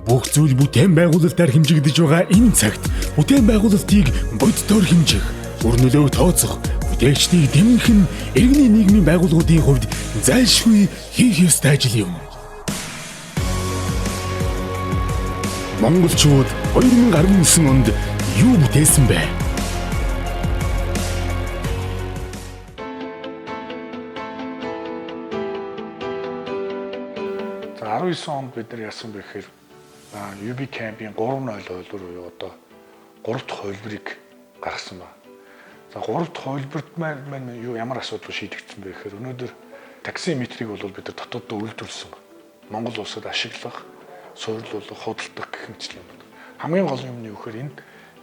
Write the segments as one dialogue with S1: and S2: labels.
S1: Бүх зүйл бүтээн байгуулалтаар хэмжигдэж байгаа энэ цагт бүтээн байгуулалтыг бодитоор хэмжих, үр нөлөөг тооцох, бүтээгчдийг дэмжих нь иргэний нийгмийн байгууллагуудын хувьд зайлшгүй хийх ёстой ажил юм. Монголчууд 2019 онд юу бүтээсэн бэ?
S2: За 19 онд бид нар яасан бэ гэхээр UB Camp-ийн 3.0 хувилбар буюу одоо 3 дахь хувилбарыг гаргасан байна. За 3 дахь хувилбарт маань юу ямар асуудал шийдэгдсэн бэ гэхээр өнөөдөр таксиметрийг бол бид нар дотооддоо үйлдвэрлэсэн байна. Монгол улсад ашиглах, суйрлуулах, худалдах гэх мэтлэн юм. Хамгийн гол юм нь юу гэхээр энд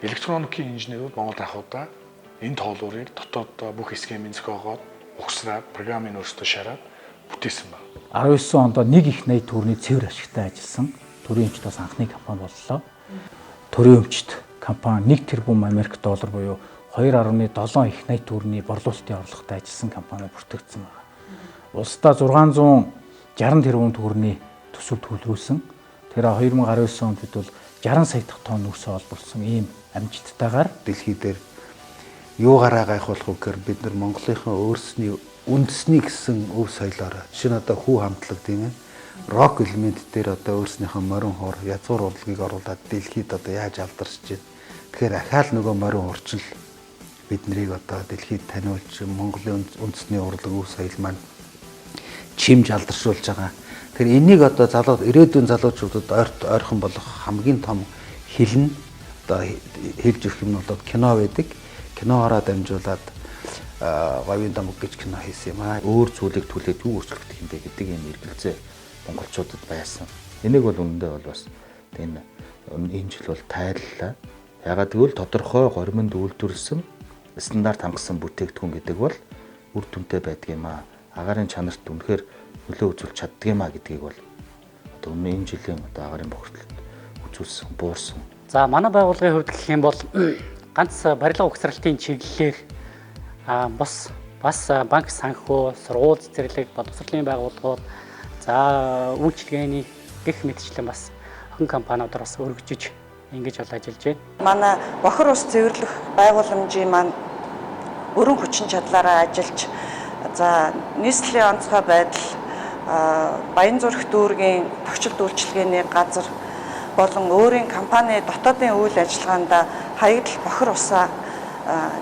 S2: электроникийн инженерүүд Монголд анх удаа энэ тоолуурыг дотооддоо бүх схемийг зохиогоод угсраад програмыг өөрсдөө шараад бүтээсэн байна.
S3: 19 онд нэг их 80 төгрөгийн цэвэр ашигтай ажилласан төрийн өмчт бас анхны компани боллоо. Төрийн өмчт компани 1 тэрбум Америк доллар буюу 2.7 их 80 төгрөгийн борлуулалтын орлоготой ажилласан компани бүртгэгдсэн байна. Улсдаа 660 тэрбум төгрөгийн төсөв төвлөрүүлсэн. Тэр 2019 онд бид бол 60 сая дахь тонн нүүрсээ олборлсон ийм амжилттайгаар
S4: дэлхий дээр юугаараа гайхуулах вэ гэхээр бид нар Монголынхан өөрсний үндэсний гэсэн өв соёлоор жишээ нь одоо хүү хамтлаг тийм ээ рок элемент дээр одоо өөрснийхөө морин хор язгуур урлагийг оруулаад дэлхийд одоо яаж алдаршиж байна. Тэгэхээр ахаал нөгөө морин хурчин л бид нарыг одоо дэлхийд таниулж Монголын үндэсний урлаг өв соёл маань чимж алдаршуулж байгаа. Тэгэхээр энийг одоо залуу ирээдүйн залуучуудад ойрт ойрхон болох хамгийн том хил нь одоо хэлж өгөх юм нь бол кино байдаг. Киноороо дамжуулаад Говийн домог гэж кино хийсэн юм аа.
S5: Өөр зүйлийг түлээд юу өөрчлөгдөх юм бэ гэдэг юм эргэлзээ монголчуудад байсан. Энийг бол үнэндээ бол бас энэ жил бол тайллаа. Ягаад гэвэл тодорхой горимонд үйлдвэрлэсэн стандарт хангасан бүтээгдэхүүн гэдэг бол үр дүнтэй байдаг юм аа. Агаарын чанарт үнэхээр нөлөө үзүүлж чаддаг юм аа гэдгийг бол одоо өмнө энэ жилийн одоо агаарын бохирдолд үзүүлсэн, буурсан.
S6: За манай байгууллагын хувьд гэх юм бол ганц барилга угсралтын чиглэлээр бас банк санхүү, сургууль цэцэрлэг, боловсролын байгууллагууд, за үйлчилгээний гэх мэтчлэн бас охин компаниудаар бас өргөжиж ингэж бол ажиллаж байна.
S7: Манай бохир ус цэвэрлэх байгууламжийн маань өрөн хүчин чадлаараа ажиллаж, за нийслэлийн онцгой байдал, Баянзүрх дүүргийн тогтчлт үйлчилгээний газар болон өөрийн компани дотоодын үйл ажиллагаанд хаягдал бохир усаа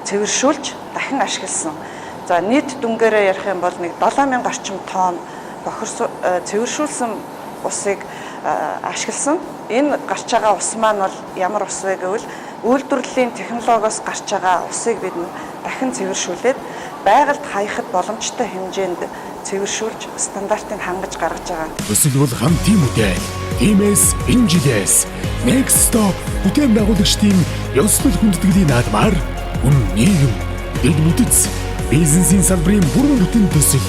S7: цэвэршүүлж дахин ашигласан. За нийт дүнгээрээ ярих юм бол нэг 7000 орчим тонн бохир цэвэршүүлсэн усыг ашигласан. Энэ гарч байгаа ус маань бол ямар ус вэ гэвэл үйлдвэрлэлийн технологиос гарч байгаа усыг бид дахин цэвэршүүлээд байгальд хаяхад боломжтой хэмжээнд цэвэршүүлж стандартыг хангаж гаргаж байгаа.
S1: Төсөл бол хамтын бүтээл. Тиймээс энэ жилээс Next Stop бүтээн байгуулагчдын ёслол хүндэтгэлийн наадмаар хүн нийгэм, дэд бүтэц, бизнесийн салбарын бүрэн бүтэн төсөл,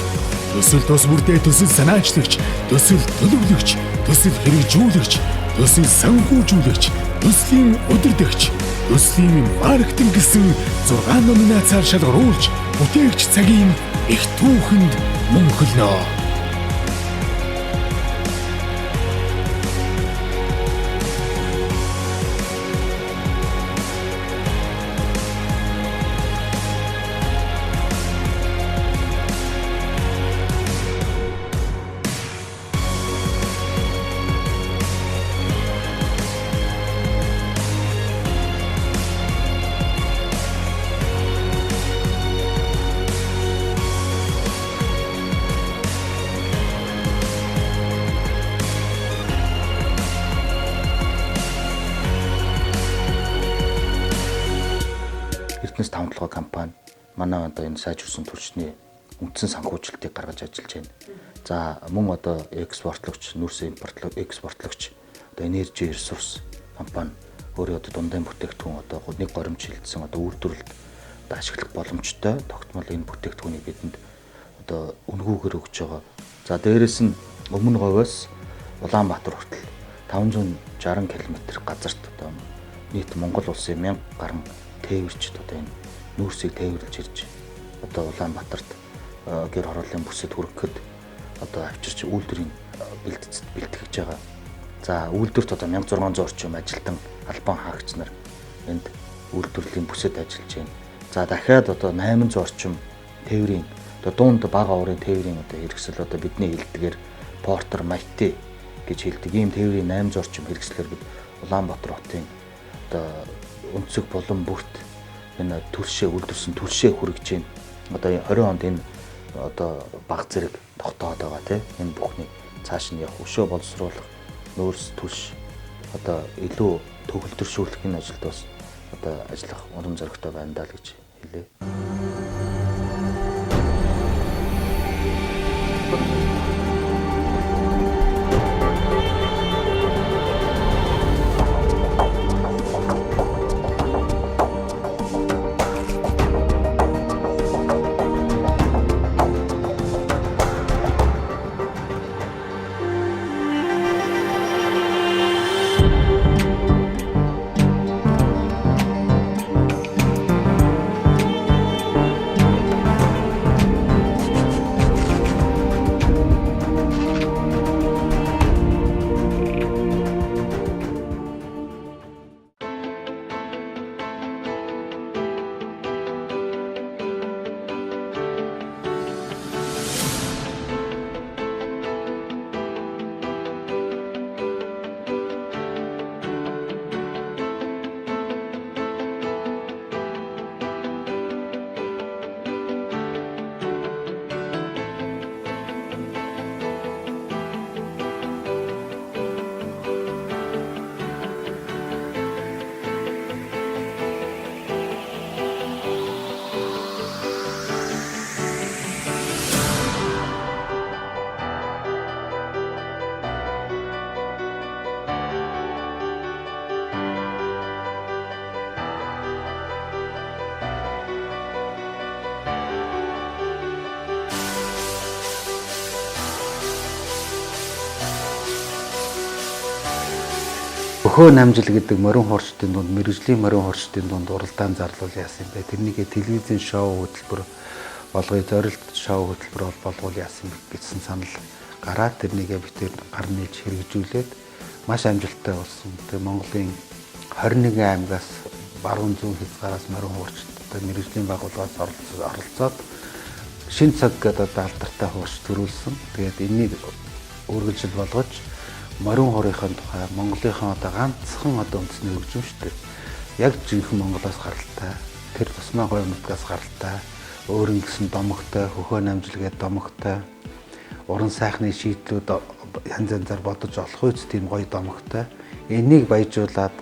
S1: төсөл тус бүрдээ төсөл санаачлагч, төсөл төлөвлөгч, төсөл хэрэгжүүлэгч, төсөл санхүүжүүлэгч, төслийн удирдагч, төслийн маркетинг гэсэн 6 номинацаар шалгаруулж бүтээгч цагийн их түүхэнд мөнхөлнө.
S5: Эрдэнэс таван толгой компани манай одоо энэ сайжруулсан түлшний үндсэн санхүүжилтийг гаргаж ажиллаж байна. За мөн одоо экспортлогч, нүүрсээ импортлог, экспортлогч одоо энержи ресурс компани өөрөө одоо дундын бүтээгдэхүүн одоо нэг горимд шилжсэн одоо үйлдвэрлэлд одоо ашиглах боломжтой тогтмол энэ бүтээгдэхүүнийг бидэнд одоо үнэгүйгээр өгч байгаа. За дээрэс нь өмнө говьоос Улаанбаатар хүртэл 560 км газарт одоо нийт Монгол улсын 1000 гаруй тээвэрчд одоо энэ нүүрсийг тээвэрлж ирж одоо Улаанбаатарт гэр хорооллын бүсэд хүрэхэд одоо авчирч үйлдвэрийн бэлтгэж байгаа. За үйлдвэрт одоо 1600 орчим ажилтан албан хаагч нар энд үйлдвэрлэлийн бүсэд ажиллаж байна. За дахиад одоо 800 орчим тээврийн одоо дунд бага уурын тээврийн одоо хэрэгсэл одоо бидний хэлдгээр Портер Майти гэж хэлдэг ийм тээврийн 800 орчим хэрэгслээр бид Улаанбаатар хотын одоо өнцөг болон бүрт энэ түлшээ үйлдвэрсэн түлшээ хүргэж байна. Одоо 20 онд энэ одоо баг зэрэг тогтооод байгаа тийм энэ бүхнийг цааш нь явах өшөө боловсруулах нөөц түлш одоо илүү төгөлдршүүлэх энэ ажилд бас одоо ажиллах урам зоригтой байна даа л гэж хэлье.
S4: Хөхөө намжил гэдэг морин хуурчдын дунд мэргэжлийн морин хуурчдын дунд уралдаан зарлуул яасан юм бэ? Тэрнийг телевизийн шоу хөтөлбөр болгоё, зорилт шоу хөтөлбөр болгоул яасан бэ гэсэн санал гараад тэрнийг бид тэр гар нээж хэрэгжүүлээд маш амжилттай болсон. Тэгээ Монголын 21 аймгаас баруун зүүн хязгаараас морин хуурчд одоо мэргэжлийн байгууллагаас оролцоод шин цаг гэдэг одоо алдартай хуурч төрүүлсэн. Тэгээд энэнийг үргэлжил болгож морин хуурынхаа тухай Монголынхаа одоо ганцхан одоо үндэсний хөгжим шүү дээ. Яг жинхэнэ Монголоос гаралтай, тэр тусмаа говь нутгаас гаралтай, өөр ингэсэн домогтой, хөхөө намжилгээд домогтой, уран сайхны шийдлүүд янз янзаар бодож олох үз тийм гоё домогтой. Энийг баяжуулаад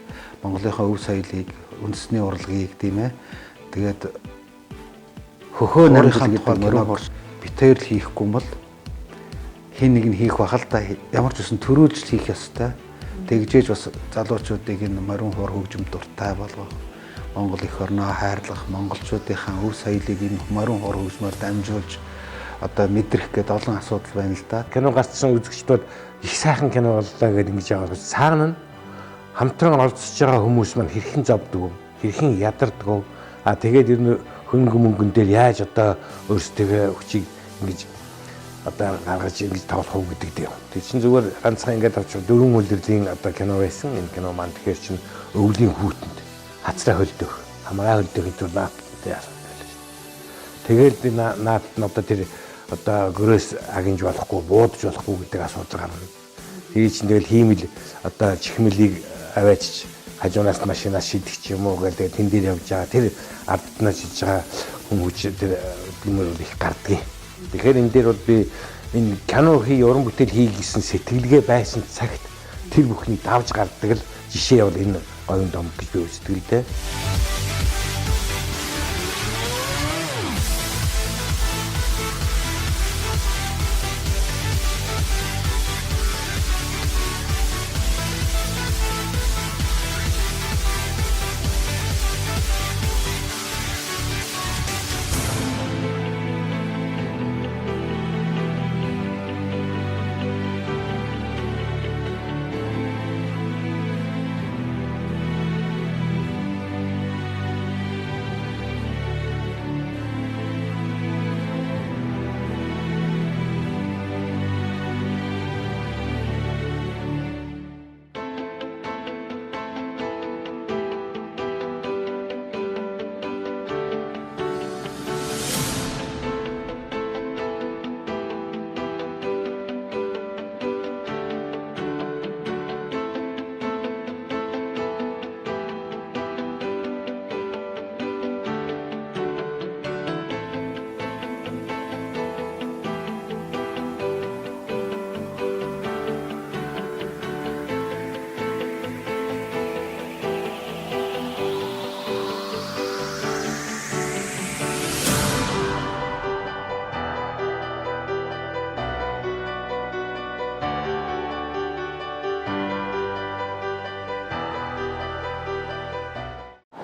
S4: Монголынхаа өв соёлыг, үндэсний урлагийг тийм ээ. Тэгээд хөхөө намжил гэдэг морин хуур бит хоёр л хийхгүй юм бол хин нэг нь хийх байх л да, ямар ч үсэн төрүүлж хийх ёстой. Тэгжээж бас залуучуудыг энэ морин хуур хөгжим дуртай болгох, Монгол эх орноо хайрлах, монголчуудынхаа өв соёлыг энэ морин хуур хөгжмөөр дамжуулж одоо мэдрэх гээд олон асуудал байна л да.
S8: Кино гарцсан үзэгчдүүд их сайхан кино боллоо гэдээ ингэж байгаа. Цаана нь хамтран оролцож байгаа хүмүүс маань хэрхэн зовдөг, хэрхэн ядардаг. А тэгээд ер нь хөнгө мөнгөн дээр яаж одоо өөрсдөө хүчийг ингэж одоо гаргаж ингэж тоглох уу гэдэг дээ. Тэг чинь зүгээр ганцхан ингээд авчих дөрвөн үлрэлийн одоо кино байсан. Энэ кино маань тэгэхээр чинь өвлийн хүүтэнд хацраа хөлдөх, хамраа хөлдөх гэдэг наадтай асуудал байлаа шүү. Тэгэл наадт нь одоо тэр одоо гөрөөс агнж болохгүй, буудаж болохгүй гэдэг асуудал гарна. Тэгээ чинь тэгэл хиймэл одоо чихмэлийг аваачиж хажуунаас машинаас шидэх ч юм уу гэл тэгээ тэн дээр явж байгаа. Тэр ардтнаас шидэж байгаа хүмүүс тэр юмэр их гардгийг. Тэгэхээр энэ дээр бол би энэ кино хий, уран бүтээл хий гэсэн сэтгэлгээ байсан цагт тэр бүхнийг давж гардаг л жишээ бол энэ говийн домог гэж би үздэг л дээ.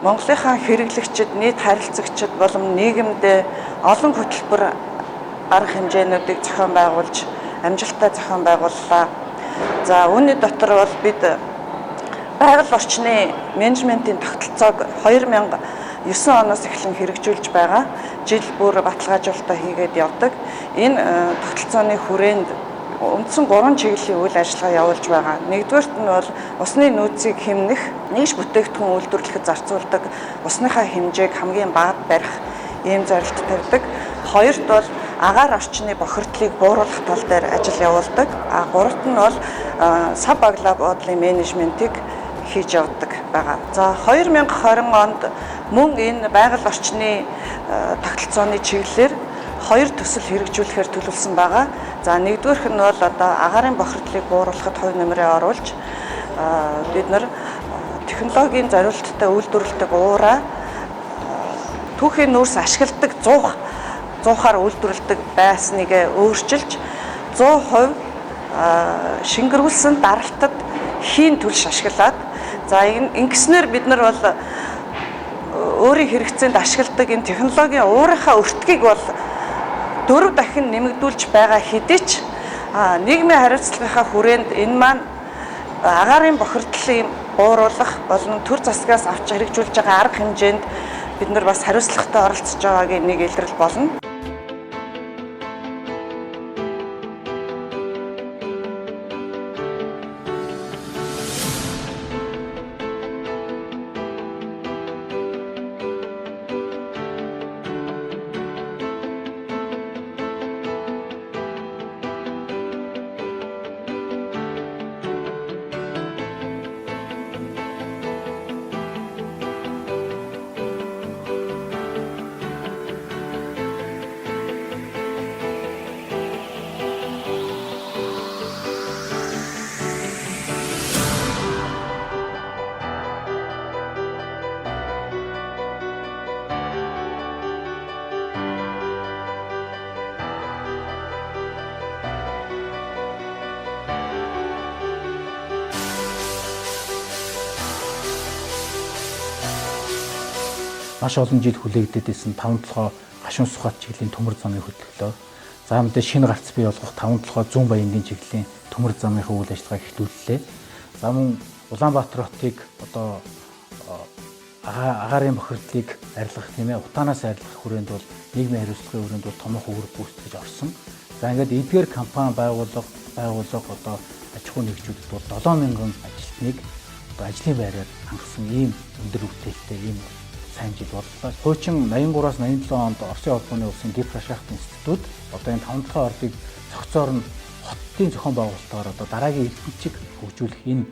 S7: Монголынхаа хэрэглэгчид, нийт харилцагчид болон нийгэмдээ олон хөтөлбөр арга хэмжээнүүдийг зохион байгуулж амжилттай зохион байгууллаа. За, үүний дотор бол бид байгаль орчны менежментийн тогтолцоог 2009 оноос эхлэн хэрэгжүүлж байгаа. Жил бүр баталгаажуулалтаа хийгээд явдаг. Энэ тогтолцооны хүрээнд үндсэн 3 чиглэлийн үйл ажиллагаа явуулж байгаа. Нэгдүгээрт нь бол усны нөөцийг хэмнэх, нийш бүтээгдэхүүн үйлдвэрлэхэд зарцуулдаг усныхаа хэмжээг хамгийн багад барих ийм зорилт тавьдаг. Хоёрт бол агаар орчны бохирдлыг бууруулах тал дээр ажил явуулдаг. А гуравт нь бол сав баглаа бодлын менежментийг хийж явдаг байгаа. За, 2020 онд мөн энэ байгаль орчны тогтолцооны чиглэлээр хоёр төсөл хэрэгжүүлэхээр төлөвлөсөн байгаа. За, нэгдүгээрх нь бол одоо агаарын бохирдлыг бууруулахад хувь нэмрээ оруулж, бид нар технологийн зориулттай үйлдвэрлэдэг уураа түүхийн нүүрс ашигладаг 100%-аар үйлдвэрлэдэг байсныг өөрчилж, 100% шингэрүүлсэн даралтад хийн түлш ашиглаад, за, ингэснээр бид нар бол өөрийн хэрэгцээнд ашигладаг энэ технологийн уурынхаа өртгийг бол 4 дахин нэмэгдүүлж байгаа хэдий ч нийгмийн хариуцлагынхаа хүрээнд энэ маань агаарын бохирдлыг бууруулах болон төр засгаас авч хэрэгжүүлж байгаа арга хэмжээнд бид нар бас хариуцлагатай оролцож байгаагийн нэг илрэл болно.
S3: Маш олон жил хүлээгдээд исэн 5 толгой гашуун сухаат чиглэлийн төмөр замыг хөдөлгөлөө. За, мэдээ шинэ гарц бий болгох 5 толгой зүүн баянгийн чиглэлийн төмөр замынхаа үйл ажиллагааг эхлүүллээ. За, мөн Улаанбаатар хотыг одоо агаарын бохирдлыг арилгах, тийм ээ, утаанаас арилгах хүрээнд бол нийгмийн хариуцлагын хүрээнд бол томоохон үүрэг гүйцэтгэж орсон. За, ингээд эдгээр компани байгууллага одоо аж ахуй нэгжүүдэд бол 7000 ажилтныг одоо ажлын байраар хангасан ийм өндөр бүтээлтэй ийм сайн жил боллоо. Хуучин 83-аас 87 онд Оросын холбооны улсын Гипрашахт институт одоо энэ 5 толгой ордыг цогцоор нь хотын зохион байгуулалтаар одоо дараагийн эрдэнэчиг хөгжүүлэх энэ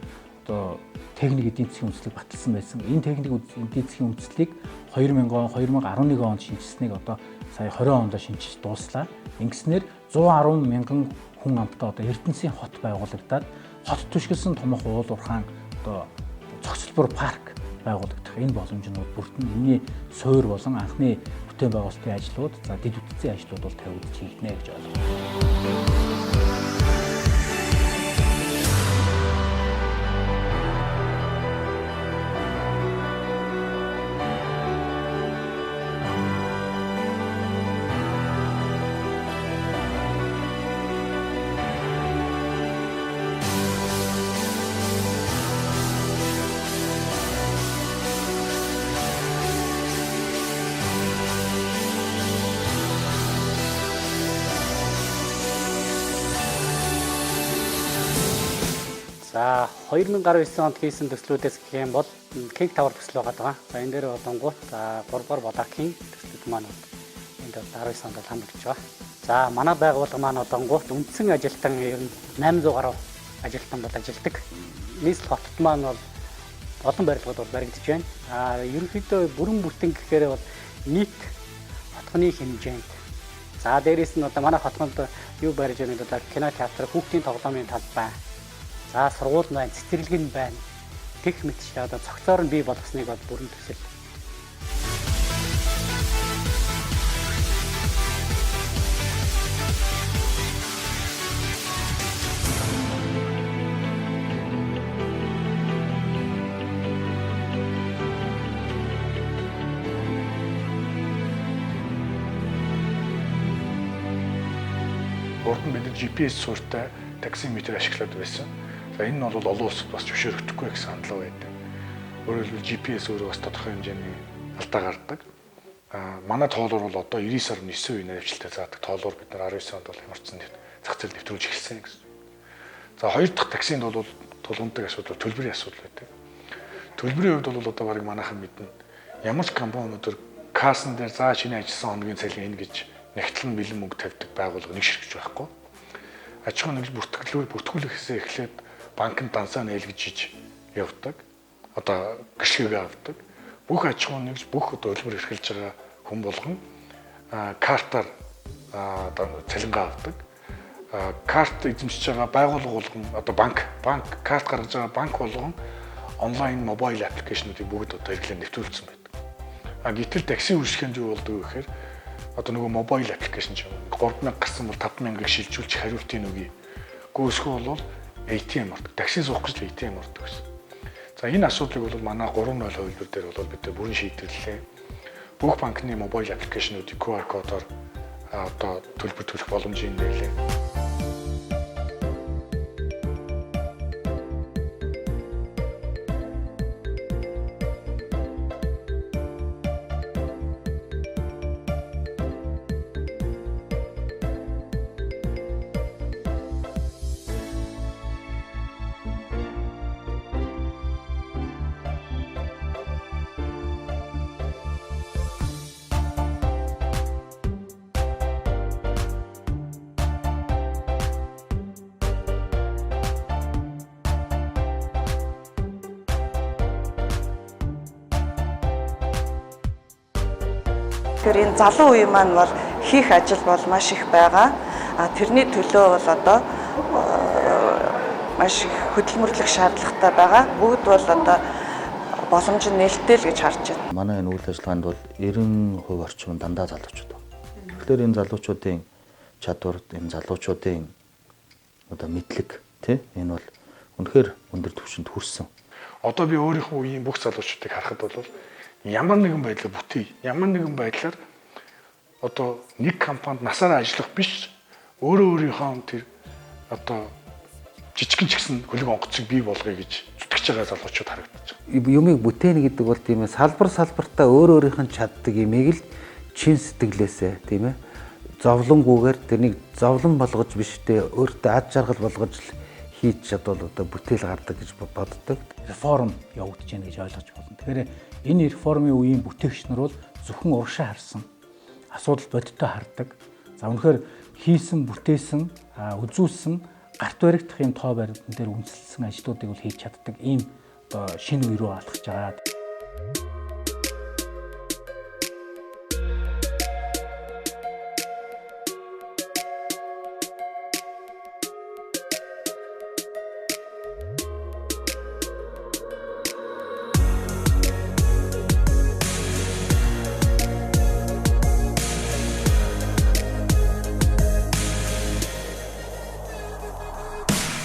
S3: одоо техник эдийн засгийн үндэслэлийг баталсан байсан. Энэ техник эдийн засгийн үндэслэлийг 2000 он, 2011 онд шинэчилсэнийг одоо сая 20 онд шинэчилж дууслаа. Ингэснээр 110 мянган хүн амттай одоо Эрдэнэсийн хот байгуулагдаад, хот түшгэлсэн томоохон уул уурхаан одоо цогцлбор парк байгуулагдах энэ боломж нь бол бүрдэн. Энэний суур болон анхны бүтээн байгуулалтын ажлууд, за, дэд бүтцийн ажлууд бол тавигдж хийгдэнэ гэж ойлгож байна.
S6: За, 2019 онд хийсэн төслүүдээс гэх юм бол King Tower төсөл байгаа даа. За, энэ дээр болонгууд 3 дугаар блокийн төслүүд маань энд бол 19 онд бол хамрагдж байгаа. За, манай байгууллага маань болонгууд үндсэн ажилтан ер нь 800 гаруй ажилтан бол ажилладаг. Нийслэл хотод маань бол олон барилгууд бол баригдаж байна. А ерөнхийдөө бүрэн бүтэн гэхээр бол нийт хотгоны хэмжээнд. За, дээрээс нь одоо манай хотгонд юу барьж байгаа гэдэг одоо кино театр, хүүхдийн тоглоомын талбай. За, сургууль байна, цэцэрлэг нь байна. Тех мэтчлээ одоо цогцоор нь бий болгосныг бол бүрэн төсөл.
S2: Урд нь бид нар GPS суурьтай таксиметр ашиглаад байсан. За, энэ нь бол олон улсад бас зөвшөөрөгдөхгүй гэсэн хандлага байдаг. Өөрөөр хэлбэл, GPS өөрөө бас тодорхой хэмжээний алдаа гаргадаг. А манай тоолоор бол одоо 99.9% нарийвчлалтай заадаг тоолоор бид нар 19 онд бол ямар ч зах зээл нэвтрүүлж эхэлсэн гэсэн. За, хоёр дахь таксинд бол тулгамдаг асуудал төлбөрийн асуудал байдаг. Төлбөрийн хувьд бол одоо бараг манайхан мэднэ. Ямар ч компани өнөөдөр кассан дээр за чиний ажилласан хоногийн цалин энэ гэж нягтлан бэлэн мөнгө тавьдаг байгууллага нэг ширхэж байхгүй. Аж ахуйн нэгж бүртгүүлэхээсээ эхлээд банкнд дансаа нээлгэж иж явдаг. Одоо гэрчлэгээ авдаг. Бүх аж ахуйн нэгж, бүх одоо төлбөр эрхэлж байгаа хүн болгон картаар одоо цалингаа авдаг. Карт эзэмшиж байгаа байгууллага болгон, одоо банк карт гаргаж байгаа банк болгон онлайн mobile application уудыг бүгд одоо хэрэглээнд нэвтрүүлсэн байдаг. А гэтэл такси үйлчилгээнд юу болдог вэ гэхээр одоо нөгөө mobile application ч юм 3000 гарсан бол 5000-ыг шилжүүлж хариултыг өгье. Гүйсгүй бол ATM ордог. Такси суух гэж ATM ордог гэсэн. За, энэ асуудлыг бол манай 3.0 хувилбар дээр бол бид бүрэн шийдвэрлэлээ. Бүх банкны mobile application уудыг QR кодоор одоо төлбөр төлөх боломжийг нээлээ.
S7: Тэгэхээр энэ залуу үе маань бол хийх ажил бол маш их байгаа. А тэрний төлөө бол одоо маш их хөдөлмөрлөх шаардлагатай байгаа. Бүгд бол одоо боломж нь нээлттэй л гэж харж байна.
S5: Манай энэ үйл ажиллагаанд бол 90% орчим дандаа залуучууд байна. Тэгэхээр энэ залуучуудын чадвар, энэ залуучуудын одоо мэдлэг, тий, энэ бол үнэхээр өндөр түвшинд хүрсэн.
S2: Одоо би өөрийнхөө үеийн бүх залуучуудыг харахад бол ямар нэгэн байдлаар бүтээе. Ямар нэгэн байдлаар одоо нэг компанид насаараа ажиллах биш, өөрөө өөрийнхөө тэр одоо жижигэн ч гэсэн хөлөг онгоцыг бий болгоё гэж зүтгэж байгаа залуучууд харагдаж
S4: байгаа. Юмыг бүтээнэ гэдэг бол, тийм ээ, салбар салбартаа өөр өөрийнх нь чаддаг юмыг л чин сэтгэлээсээ, тийм ээ, зовлонгүйгээр, тэрнийг зовлон болгож биш те, өөртөө ад жаргал болгож л хийж чадвал одоо бүтээл гардаг гэж боддог.
S3: Реформ явагдаж байна гэж ойлгож байна. Тэгэхээр энэ реформын үеийн бүтээгч нар бол зөвхөн урагшаа харсан, асуудал бодиттой хардаг. За, үнэхээр хийсэн, бүтээсэн, үзүүлсэн, гарт баригдах юм тоо баримтан дээр үндэслэсэн ажлуудыг бол хийж чаддаг ийм одоо шинэ үе рүү алхаж байгаа.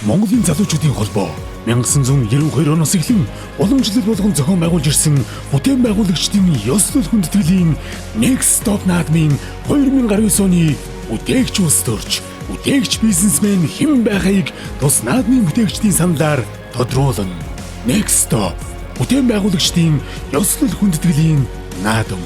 S1: Монголын залуучуудын холбоо 1992 оноос эхлэн уламжлал болгон зохион байгуулж ирсэн бүтээн байгуулагчдын ёслол хүндэтгэлийн Next Stop наадмын 2019 оны бүтээгч улс төрч, бүтээгч бизнесмен хэн байхыг тус наадмын бүтээгчдийн саналаар тодруулна. Next Stop бүтээн байгуулагчдын ёслол хүндэтгэлийн наадам.